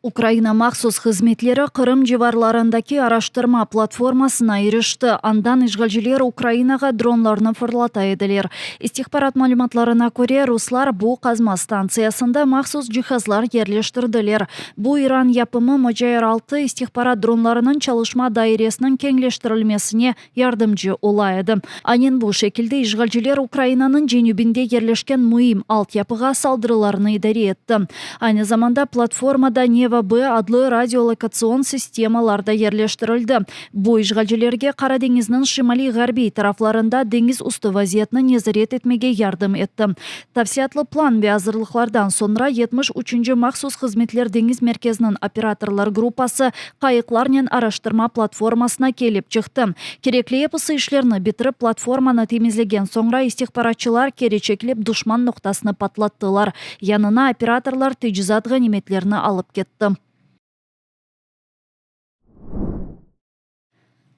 Ukraina mahsus hızmetleri Qırım civarlarındaki araştırma platformasına irişti, andan işğalciler Ukrainağa dronlarnı fırlata ediler. İstihbarat malümatlarına köre, ruslar bu qazma stantsiyasında mahsus cihazlar yerleştirdiler. Bu İran yapımı Mocair 6 istihbarat dronlarınıñ çalışma dairesiniñ keñleştirilmesine yardımcı ola edi. Aynen bu şekilde işğalciler Ukrainanıñ cenübinde yerleşken müim altyapığa saldırılarnı idare etti. Aynı zamanda platformada Neva-B adlı radiolokatsion sistemalar da yerleştirildi. Bu işğalcilerge Qara deñizniñ şimaliy-ğarbiy taraflarında deñiz üstü vaziyetni nezaret etmege yardım etti. Tafsilâtlı plan ve azırlıqlardan soñra yetmiş üçünci mahsus hızmetler deñiz merkeziniñ operatorlar gruppası qayıqlarnen araştırma platformasına kelip çıqtı. Kerekli episi işlerni bitirip, platformanı temizlegen soñra istihbaratçılar keri çekilip duşman noqtasını patlattılar. Yanına operatorlar tecizat ğanimetlerini alıp ketti.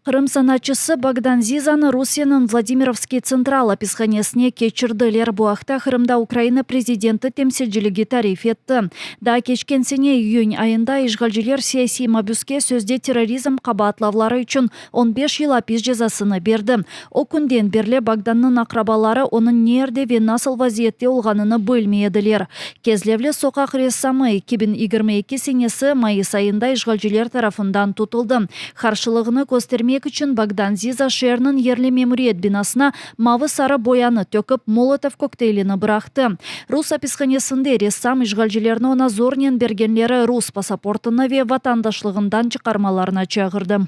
Qırım sanatçısı Bogdan Zizanı Rusiyeniñ Vladimirovskiy tsentral apishanesine keçirdiler. Bu aqta Qırımda Ukraina prezidenti temsilciligi tarif etti. Daa keçken sene iyün ayında işğalciler siyasiy mabüske sözde terrorizm qabaatlavları içün on beş yıl apis cezasını berdi. O künden berli Bogdannıñ aqrabaları onıñ nerde ve nasıl vaziyette olğanını bilmey ediler. Kezlevli soqaq ressamı 2022 senesi mayıs ayında işğalciler tarafından tutuldı. Qarşılığını köstermek içün Bogdan Ziza şeerniñ yerli memuriyet binasına mavı-sarı boyanı tökip, Molotov kokteylini bıraqtı. Rus apishanesinde ressam işğalcilerni oña zornen bergenleri rus pasaportını ve vatandaşlığından çıqarmalarına çağırdı.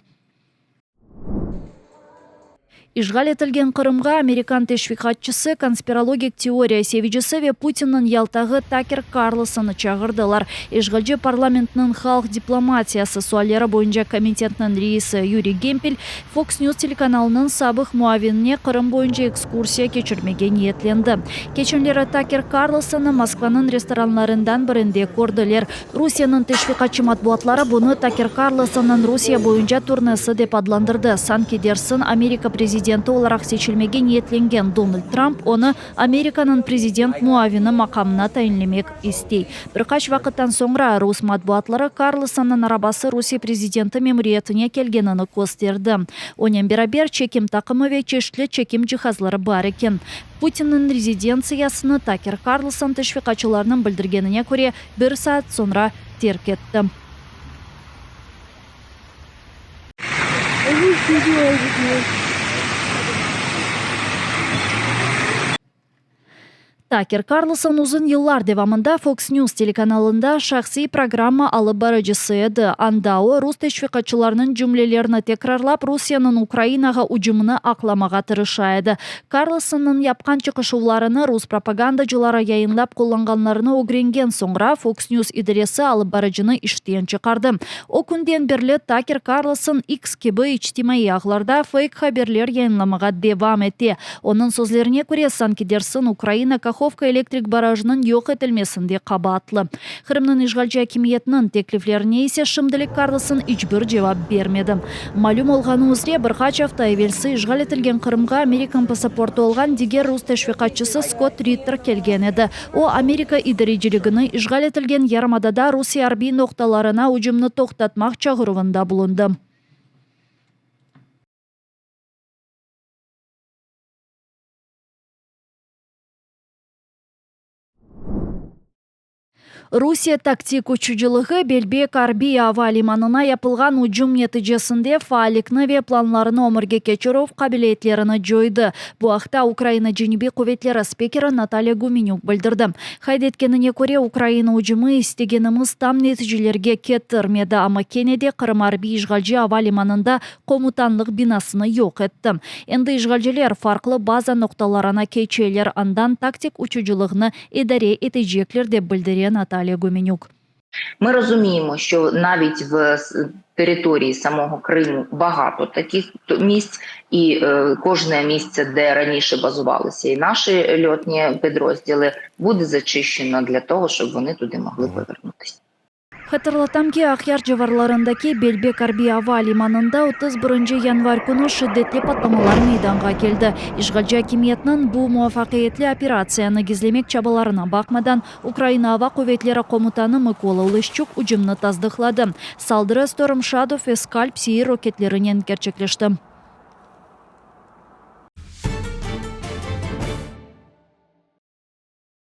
İşğal etilgen Qırımğa amerikan teşviqatçısı, konspirologik teoriya sevicisi ve Putinniñ yaltağı Taker Karlsonnı çağırdılar. İşğalci parlamentniñ halq diplomatiyası sualleri boyunca komitetniñ reisi Yuriy Gempel Fox News telekanalınıñ sabıq muavinine Qırım boyunca ekskursiya keçirmege niyetlendi. Keçenleri Taker Karlsonnı Moskvanıñ restoranlarından birinde kördiler. Rusiyeniñ teşviqatçı matbuatları bunı Taker Karlsonnıñ Rusiye boyunca turnesi dep adlandırdı, sanki dersin Amerika prezidenti olaraq seçilmege niyetlengen Donald Tramp onı Amerikanıñ prezident muavini maqamına tayinlemek istey. Bir qaç vaqıttan soñra rus matbuatları Karlsonnıñ arabası Rusiye prezidenti memuriyetine kelgenini kösterdi. Onen beraber çekim taqımı ve çeşitli çekim cihazları bar eken. Putinniñ rezidentsiyasını Taker Karlson teşviqatçılarnıñ bildirgenine köre, bir saat soñra terk etti. Taker Karlson uzun yıllar devamında Fox News telekanalında şahsiy programma alıp barıcısı edi. Anda o, rus teşviqatçılarınıñ cümlelerini tekrarlap, Rusiyeniñ Ukrainağa ücümini aqlamağa tırışa edi. Karlsonnıñ yapqan çıqışuvlarını rus propagandacıları yayınlap qullanğanlarını ögrengen soñra, Fox News idaresi alıp barıcını işten çıqardı. O künden berli Taker Karlson X kibi içtimaiy ağlarda feyk haberler yayınlamağa devam ete. Onıñ sözlerine köre, sanki dersin Ukraina Kahovka elektrik barajınıñ yoq etilmesinde qabaatlı. Qırımnıñ işğalci akimiyetiniñ tekliflerine ise şimdilik Karlson iç bir cevap bermedi. Malüm olğanı üzre, bir qaç afta evelsi işğal etilgen Qırımğa amerikan pasaportı olğan diger rus teşviqatçısı Skott Ritter kelgen edi. O, Amerika idareciligini işğal etilgen yarımadada Rusiye arbiy noqtalarına ücümni toqtatmaq çağıruvında bulundı. Rusiye taktik uçucılığı Belbek arbiy ava limanına yapılğan ücüm neticesinde faallikni ve planlarını ömürge keçirüv qabiliyetlerini coydı. Bu aqta Ukraina Cenübiy quvetleri spikeri Natalya Gumenük bildirdi. Qayd etkenine köre, Ukraina ücümi istegenimiz tam neticelerge ketirmedi, amma kene de Qırım arbiy işğalci ava limanında komutanlıq binasını yoq etti. Endi işğalciler farqlı baza noqtalarına keçeler, andan taktik uçucılığını idare etecekler, dep bildire Natalya Gumenük. Mı rozumiyemo, şço navit v teritoriyi samogo Kırımu bagato takih mісць, i kojne mісце, de ranişe bazuvalися i naşi lьotні pidrozdіли, bude зачищено для того, şob voni туди могли повернутися. Hatırlatam ki, Aqyar civarlarındaki Belbek arbiy ava limanında 31 yanvar künü şiddetli patlamalar meydanğa keldi. İşğalci akimiyetniñ bu muvafaqiyetli operatsiyanı gizlemek çabalarına baqmadan, Ukraina Ava quvetleri komutanı Mıkola Oleşçuk ücümni tasdıqladı. Saldırı Storm Shadow ve Scalp seyir roketlerinen kerçekleşti.